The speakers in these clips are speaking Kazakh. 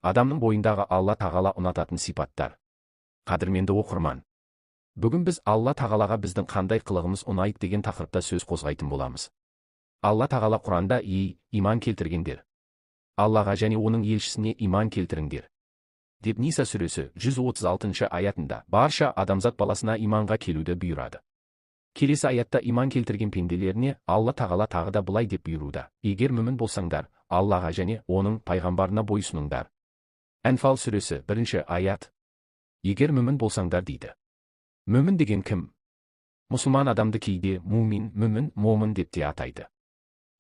Адамның бойындағы Алла Тағала ұнататын сипаттар. Қадірменді оқырман, бүгін біз Алла Тағалаға біздің қандай қылығымыз ұнайды деген тақырыпта сөз қозғайтын боламыз. Алла Тағала Құранда: «Ей, иман келтіргендер! Аллаға және оның елшісіне иман келтіріңдер», – деп Ниса сүресі 136 аятында барша адамзат баласына иманға келуді бұйырады. Келесі аятта иман келтірген пенделеріне Алла Тағала тағы да былай деп бұйыруда: «Егер мүмін болсаңдар, Аллаға және оның пайғамбарына бойсұныңдар». Әнфал сүресі, бірінші аят. Егер мүмін болсаңдар, дейді. Мүмін деген кім? Мұсылман адамды кейде мумин, мүмін, момын деп те атайды.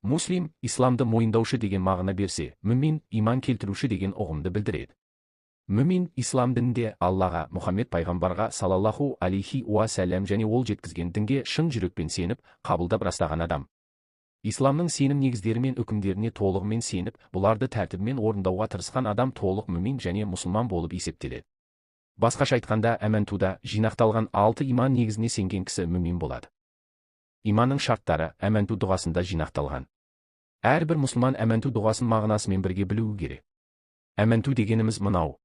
Муслим исламды мойындаушы деген мағына берсе, мүмин иман келтіруші деген ұғымды білдіреді. Мүмин – ислам дінінде Аллаға, Мұхаммед пайғамбарға салаллаху алейхи уассалам және ол жеткізген дінге шын жүрекпен сеніп, қабылдап, растаған адам. Исламның сенім негіздері мен үкімдеріне толығымен сеніп, бұларды тәртібімен орындауға тырысқан адам толық мүмин және мұсылман болып есептеледі. Басқаша айтқанда, әмәнтуда жинақталған алты иман негізіне сенген кісі мүмин болады. Иманның шарттары әмәнту дұғасында жинақталған. Әрбір мұсылман әмәнту дұғасын мағынасымен бірге білуі керек. Әмәнту дегеніміз мынау: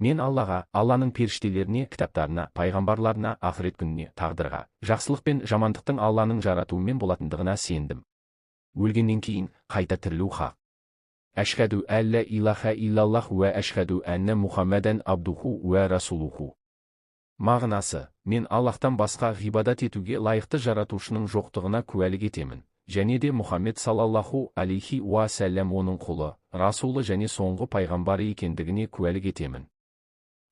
мен Аллаға, Алланың періштелеріне, кітаптарына, пайғамбарларына, ақырет күніне, тағдырға, жақсылық пен жамандықтың Алланың жаратуымен болатындығына сендім. Өлгеннен кейін қайта тірілу хақ. Әшхәду әллә илаха иллаллах уә әшхәду әннә Мұхаммадан абдуху уә расулуху. Мағынасы: мен Аллахтан басқа ғибадат етуге лайықты жаратушының жоқтығына куәлік етемін және де Мұхаммед салаллаху алейхи уассалам оның құлы, расулы және соңғы пайғамбары екендігіне куәлік етемін.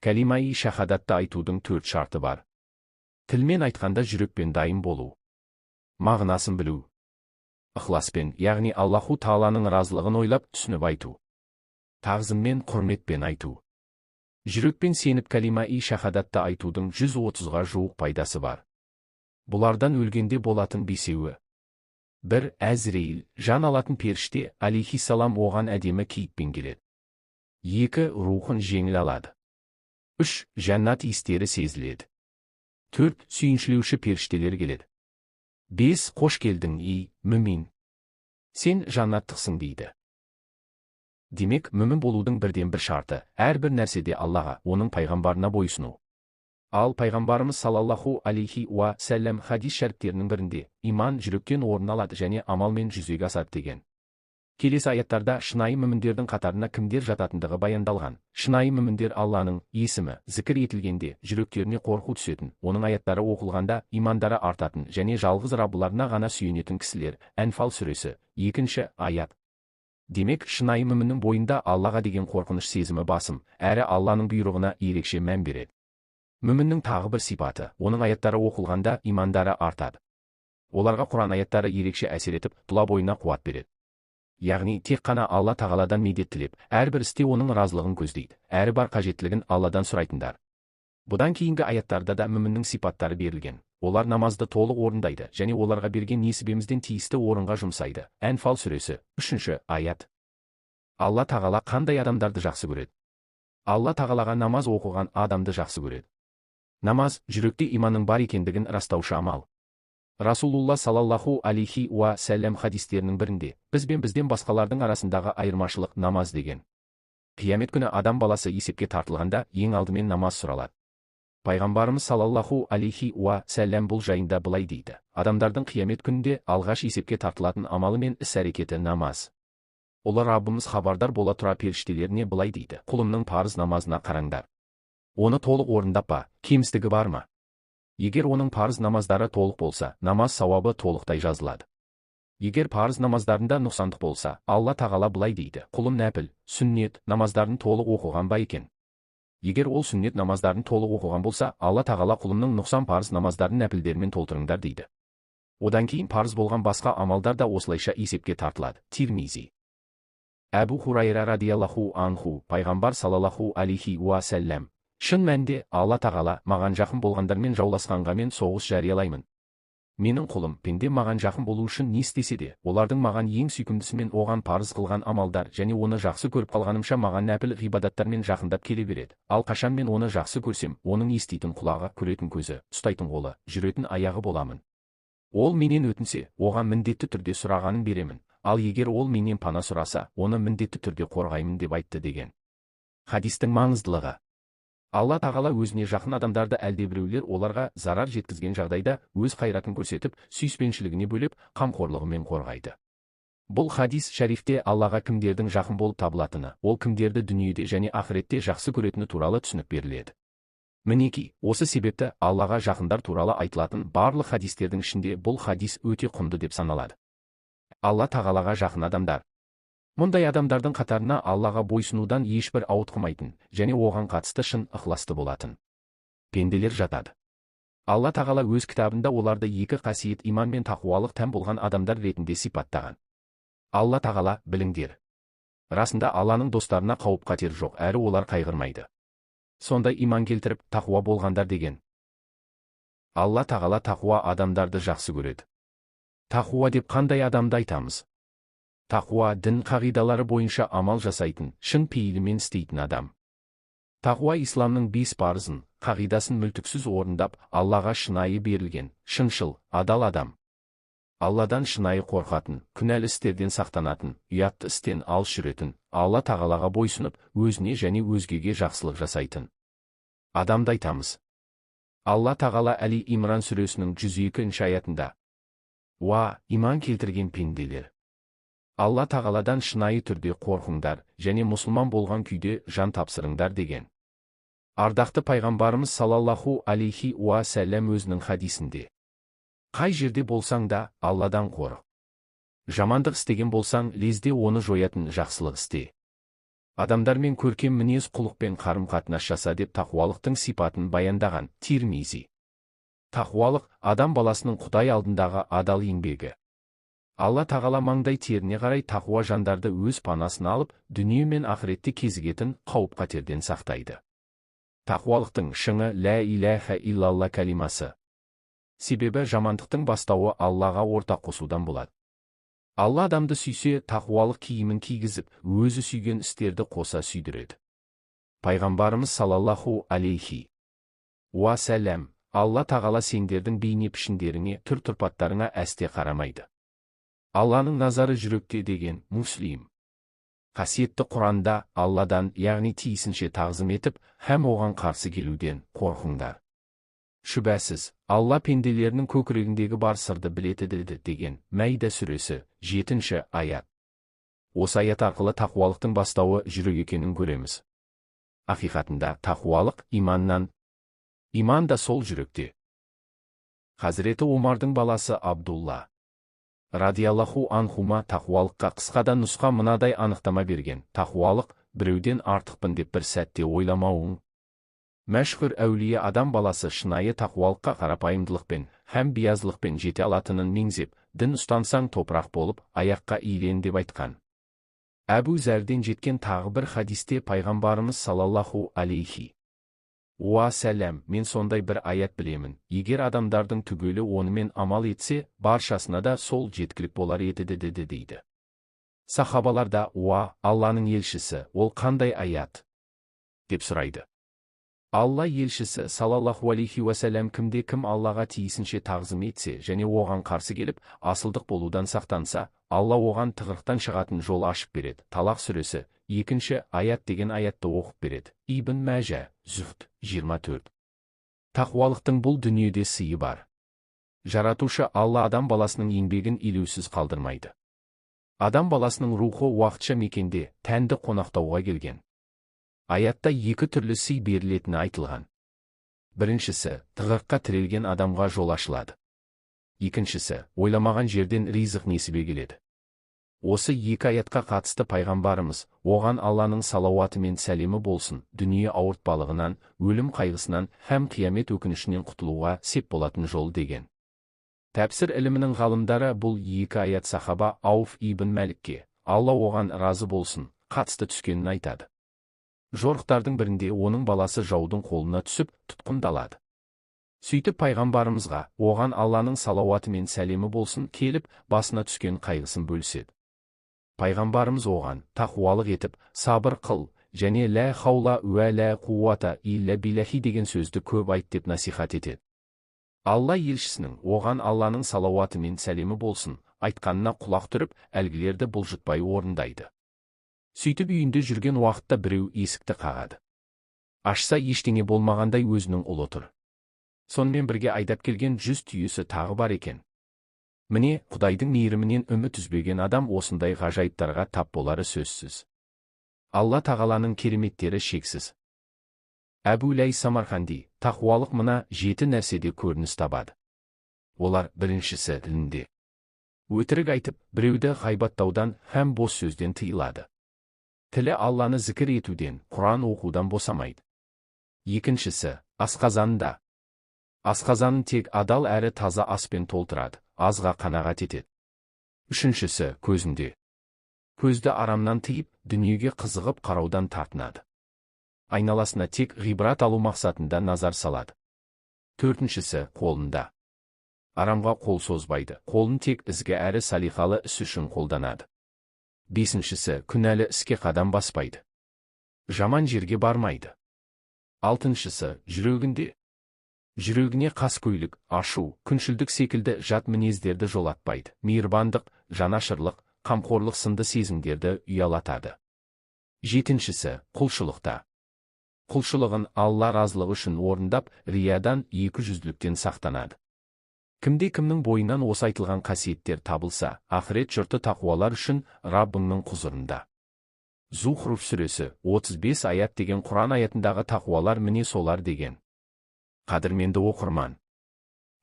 Кәлимаи шахадатты айтудың төрт шарты бар. Тілмен айтқанда жүрекпен дайын болу, мағынасын білу, ықыласпен, яғни Аллаху Тағаланың разылығын ойлап, түсініп айту, тағзыммен, құрметпен айту. Жүрекпен сеніп, кәлима-и шахадатты айтудың 130-ға жуық пайдасы бар. Бұлардан өлгенде болатын бесеуі: бір, Әзірейіл, жан алатын періште, алейхиссалам оған әдемі кейіппен келеді. Екі, рухын жеңіл алады. Үш, жәннат иістері сезіледі. Төрт, сүйіншілеуші періштелер келеді. Бес, «Қош келдің, ей мүмин, сен жаннаттықсың», – дейді. Демек, мүмін болудың бірден бір шарты – әрбір нәрседе Аллаға, оның пайғамбарына бойсыну. Ал пайғамбарымыз салаллаху алейхи уа сәлләм хадис шәріптерінің бірінде: «Иман жүректен орын алады және амалмен жүзеге асады», – деген. Келесі аяттарда шынайы мүміндердің қатарына кімдер жататындығы баяндалған. Шынайы мүміндер – Алланың есімі зікір етілгенде жүректеріне қорқу түсетін, оның аяттары оқылғанда имандары артатын және жалғыз Раббыларына ғана сүйенетін кісілер. Әнфал сүресі, екінші аят. Демек, шынайы мүміннің бойында Аллаға деген қорқыныш сезімі басым, әрі Алланың бұйрығына ерекше мән береді. Мүміннің тағы бір сипаты – оның аяттары оқылғанда имандары артады. Оларға Құран аяттары ерекше әсер етіп, тұла бойына қуат береді. Яғни тек қана Алла Тағаладан медет тілеп, әрбір істе оның разылығын көздейді, әрі бар қажеттілігін Алладан сұрайтындар. Бұдан кейінгі аяттарда да мүміннің сипаттары берілген. Олар намазды толық орындайды және оларға берген несібемізден тиісті орынға жұмсайды. Әнфал сүресі, үшінші аят. Алла Тағала қандай адамдарды жақсы көреді? Алла Тағалаға намаз оқыған адамды жақсы көреді. Намаз – жүректе иманның бар екендігін растаушы амал. Расулулла салаллаху алейхи уа сәлләм хадистерінің бірінде: «Біз бен бізден басқалардың арасындағы айырмашылық – намаз», – деген. Қиямет күні адам баласы есепке тартылғанда, ең алдымен намаз сұралады. Пайғамбарымыз салаллаху алейхи уа сәлләм бұл жайында былай дейді: «Адамдардың қиямет күнінде алғаш есепке тартылатын амалы мен іс әрекеті – намаз. Ұлы Раббымыз хабардар бола тұра періштелеріне былай дейді: «Құлымның парыз намазына қараңдар. Оны толық орындап па, кемістігі бар ма?» Егер оның парыз намаздары толық болса, намаз сауабы толықтай жазылады. Егер парыз намаздарында нұқсандық болса, Алла Тағала былай дейді: «Құлым нәпіл, сүннет намаздарын толық оқыған ба екен?» Егер ол сүннет намаздарын толық оқыған болса, Алла Тағала: «Құлымның нұқсан парыз намаздарын нәпілдермен толтырыңдар», – дейді. Одан кейін парыз болған басқа амалдар да осылайша есепке тартылады. Тирмизи. Әбу Хурайра радиаллаху анху: Пайғамбар салаллаху алейхи уассалам: «Шын мәнінде, Алла Тағала маған жақын болғандармен жауласқанға мен соғыс жариялаймын. Менің құлым, пендем маған жақын болу үшін не істесе де, олардың маған ең сүйкімдісі – мен оған парыз қылған амалдар және оны жақсы көріп қалғанымша маған нәпіл ғибадаттармен жақындап келе береді. Ал қашан мен оны жақсы көрсем, оның еститін құлағы, көретін көзі, ұстайтын қолы, жүретін аяғы боламын. Ол менен өтінсе, оған міндетті түрде сұрағанын беремін. Ал егер ол менен пана сұраса, оны міндетті түрде қорғаймын», – деп айтты деген. Хадистің маңыздылығы. Алла Тағала өзіне жақын адамдарды әлдебіреулер оларға зарар жеткізген жағдайда өз қайратын көрсетіп, сүйіспеншілігіне бөлеп, қамқорлығымен қорғайды. Бұл хадис шарифте Аллаға кімдердің жақын болып табылатыны, ол кімдерді дүниеде және ақыретте жақсы көретіні туралы түсінік беріледі. Мінеки, осы себепті Аллаға жақындар туралы айтылатын барлық хадистердің ішінде бұл хадис өте құнды деп саналады. Алла Тағалаға жақын адамдар. Мұндай адамдардың қатарына Аллаға бойсынудан ешбір ауытқымайтын және оған қатысты шын ықыласты болатын пенделер жатады. Алла Тағала өз кітабында оларды екі қасиет, иман мен тақуалық тән болған адамдар ретінде сипаттаған. Алла Тағала: «Біліңдер, расында Алланың достарына қауіп қатер жоқ, әрі олар қайғырмайды. Сондай иман келтіріп, тақуа болғандар», – деген. Алла Тағала тақуа адамдарды жақсы көреді. Тақуа деп қандай адамды айтамыз? Тақуа – дін қағидалары бойынша амал жасайтын, шын пейілімен істейтін адам. Тақуа – исламның бес парызын, қағидасын мүлтіксіз орындап, Аллаға шынайы берілген, шыншыл, адал адам. Алладан шынайы қорқатын, күнәлі істерден сақтанатын, ұятты істен алыс жүретін, Алла Тағалаға бойсұнып, өзіне және өзгеге жақсылық жасайтын адамды айтамыз. Алла Тағала Әли Имран сүресінің 102 аятында: «Уа, иман келтірген пенделер! Алла Тағаладан шынайы түрде қорқыңдар және мұсылман болған күйде жан тапсырыңдар», – деген. Ардақты пайғамбарымыз салаллаху алейхи уа сәлләм өзінің хадисінде: «Қай жерде болсаң да, Алладан қорық. Жамандық істеген болсаң, лезде оны жоятын жақсылық істе. Адамдармен көркем мінез құлықпен қарым қатынас жаса», – деп тақуалықтың сипатын баяндаған. Тирмизи. Тақуалық – адам баласының Құдай алдындағы адал еңбегі. Алла Тағала маңдай теріне қарай тақуа жандарды өз панасына алып, дүние мен ақыретте кезігетін қауіп қатерден сақтайды. Тақуалықтың шыңы – лә иләһә иллалла калимасы. Себебі жамандықтың бастауы Аллаға ортақ қосудан болады. Алла адамды сүйсе, тақуалық киімін кигізіп, өзі сүйген істерді қоса сүйдіреді. Пайғамбарымыз салаллаху алейхи уассалам: «Алла Тағала сендердің бейне пішіндеріңе, түр тұрпаттарыңа әсте қарамайды. Алланың назары жүректе», – деген. Муслим. Қасиетті Құранда: «Алладан, яғни тиісінше тағзым етіп, һәм оған қарсы келуден қорқыңдар. Шүбәсіз, Алла пенделерінің көкірегіндегі бар сырды біледі», – деді деген. Мәйда сүресі, жетінші аят. Осы аят арқылы тақуалықтың бастауы жүрек екенін көреміз. Ақиқатында тақуалық иманнан, иман да сол жүректе. Хазіреті Омардың баласы Абдулла радиаллаху анхума тақуалыққа қысқадан нұсқа мынадай анықтама берген: «Тақуалық – біреуден артықпын деп бір сәтте ойламауың». Мәшһүр әулие адам баласы шынайы тақуалыққа қарапайымдылықпен һәм биязылықпен жете алатынын меңзеп, «Дін ұстансаң, топырақ болып, аяққа иілен» деп айтқан. Әбу Зәрден жеткен тағы бір хадисте пайғамбарымыз салаллаху алейхи уассалам: «Мен сондай бір аят білемін, егер адамдардың түгелі онымен амал етсе, баршасына да сол жеткілік болар еді», – деді дейді. Сахабалар да: «Уа, Алланың елшісі, ол қандай аят?» – деп сұрайды. Алла елшісі салаллаху алейхи уассалам: «Кімде кім Аллаға тиісінше тағзым етсе және оған қарсы келіп, асылдық болудан сақтанса, Алла оған тығырықтан шығатын жол ашып береді». Талақ сүресі, екінші аят деген аятты оқып береді. Ибн Мәжә, Зүхд, 24. Тақуалықтың бұл дүниеде сыйы бар. Жаратушы Алла адам баласының еңбегін елеусіз қалдырмайды. Адам баласының рухы уақытша мекенде, тәнді қонақтауға келген. Аятта екі түрлі сый берілетіні айтылған. Біріншісі, тығырыққа тірелген адамға жол ашылады. Екіншісі, ойламаған жерден ризық несібе келеді. Осы екі аятқа қатысты пайғамбарымыз, оған Алланың салауаты мен сәлемі болсын, дүние ауыртпалығынан, өлім қайғысынан һәм қиямет өкінішінен құтылуға сеп болатын жол деген. Тәпсір ілімінің ғалымдары бұл екі аят сахаба Ауф ибн Мәлікке, Алла оған разы болсын, қатысты түскенін айтады. Жорықтардың бірінде оның баласы жаудың қолына түсіп, тұтқындалады. Сөйтіп пайғамбарымызға, оған Алланың салауаты мен сәлемі болсын, келіп, басына түскен қайғысын бөліседі. Пайғамбарымыз оған: «Тақуалық етіп, сабыр қыл және лә хаула уә лә қуата илля биллахи деген сөзді көп айт» деп насихат етеді. Алла елшісінің, оған Алланың салауаты мен сәлемі болсын, айтқанына құлақ түріп, әлгілерді бұлжытпай орындайды. Сөйтіп үйінде жүрген уақытта біреу есікті қағады. Ашса, ештеңе болмағандай өзінің ұлы тұр. Сонымен бірге айдап келген 100 түйесі тағы бар екен. Міне, Құдайдың мейірімінен үміт үзбеген адам осындай ғажайыптарға тап болары сөзсіз. Алла Тағаланың кереметтері шексіз. Әбу Ләйс Самарқанди, тақуалық мына 7 нәрседе көрініс табады. Олар: біріншісі, тілінде. Өтірік айтып, біреуді ғайбаттаудан һәм бос сөзден тыйылады. Тілі Алланы зікір етуден, Құран оқудан босамайды. Екіншісі, асқазанында. Асқазанын тек адал әрі таза аспен толтырады, азға қанағат етеді. Үшіншісі, көзінде. Көзді арамнан тыйып, дүниеге қызығып қараудан тартынады. Айналасына тек ғибрат алу мақсатында назар салады. Төртіншісі, қолында. Арамға қол созбайды, қолын тек ізгі әрі салиқалы іс үшін қолданады. Бесіншісі, күнәлі іске қадам баспайды. Жаман жерге бармайды. Алтыншысы, жүрегінде. Жүрегіне қаскөйлік, ашу, күншілдік секілді жат мінездерді жолатпайды. Мейірбандық, жанашырлық, қамқорлық сынды сезімдерді ұялатады. Жетіншісі, құлшылықта. Құлшылығын Алла разылығы үшін орындап, риядан, екі жүзділіктен сақтанады. Кімде кімнің бойынан осы айтылған қасиеттер табылса, ақырет жұрты тақуалар үшін Раббыңның құзырында. Зухруф сүресі, 35 аят деген Құран аятындағы тақуалар міне солар деген. Қадірменді оқырман.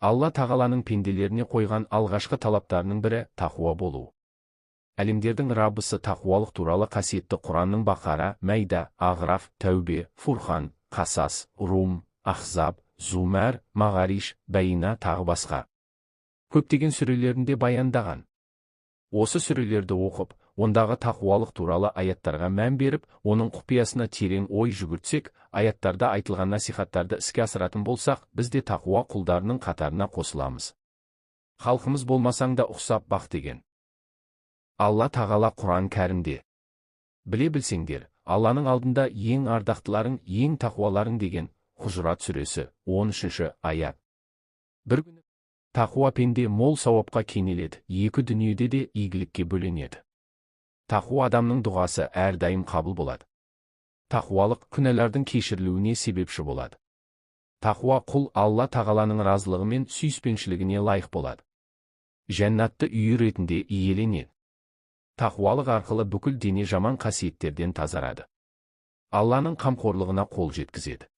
Алла Тағаланың пенделеріне қойған алғашқы талаптарының бірі тақуа болу. Әлемдердің Раббысы тақуалық туралы қасиетті Құранның Бақара, Мәйда, Ағраф, Тәубе, Фурхан, Қасас, Рум, Ахзаб, Зумәр, Мағариш, Бәйина тағы басқа көптеген сүрелерінде баяндаған. Осы сүрелерді оқып, ондағы тақуалық туралы аяттарға мән беріп, оның құпиясына терең ой жүгіртсек, аяттарда айтылған насихаттарды іске асыратын болсақ, біз де тақуа құлдарының қатарына қосыламыз. Халқымыз болмасаң да ұқсап бақ деген. Алла Тағала Құран кәрімде: Біле білсеңдер, Алланың алдында ең ардақтыларың, ең тақуаларың деген. Хужурат сүресі, 13 аят. Бір күні тақуа пенде мол сауапқа кенеледі, екі дүниеде де игілікке бөленеді. Тақуа адамның дұғасы әрдайым қабыл болады. Тақуалық күнәлардың кешірілуіне себепші болады. Тақуа құл Алла Тағаланың разылығы мен сүйіспеншілігіне лайық болады. Жәннатты үйі ретінде иеленеді. Тақуалық арқылы бүкіл дене жаман қасиеттерден тазарады. Алланың қамқорлығына қол жеткізеді.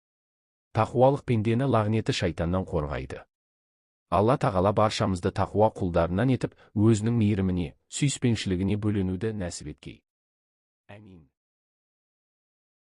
Тақуалық пендені лағнеті шайтаннан қорғайды. Алла Тағала баршамызды тақуа құлдарынан етіп, өзінің мейіріміне, сүйіспеншілігіне бөленуді нәсіп еткей. Әмин.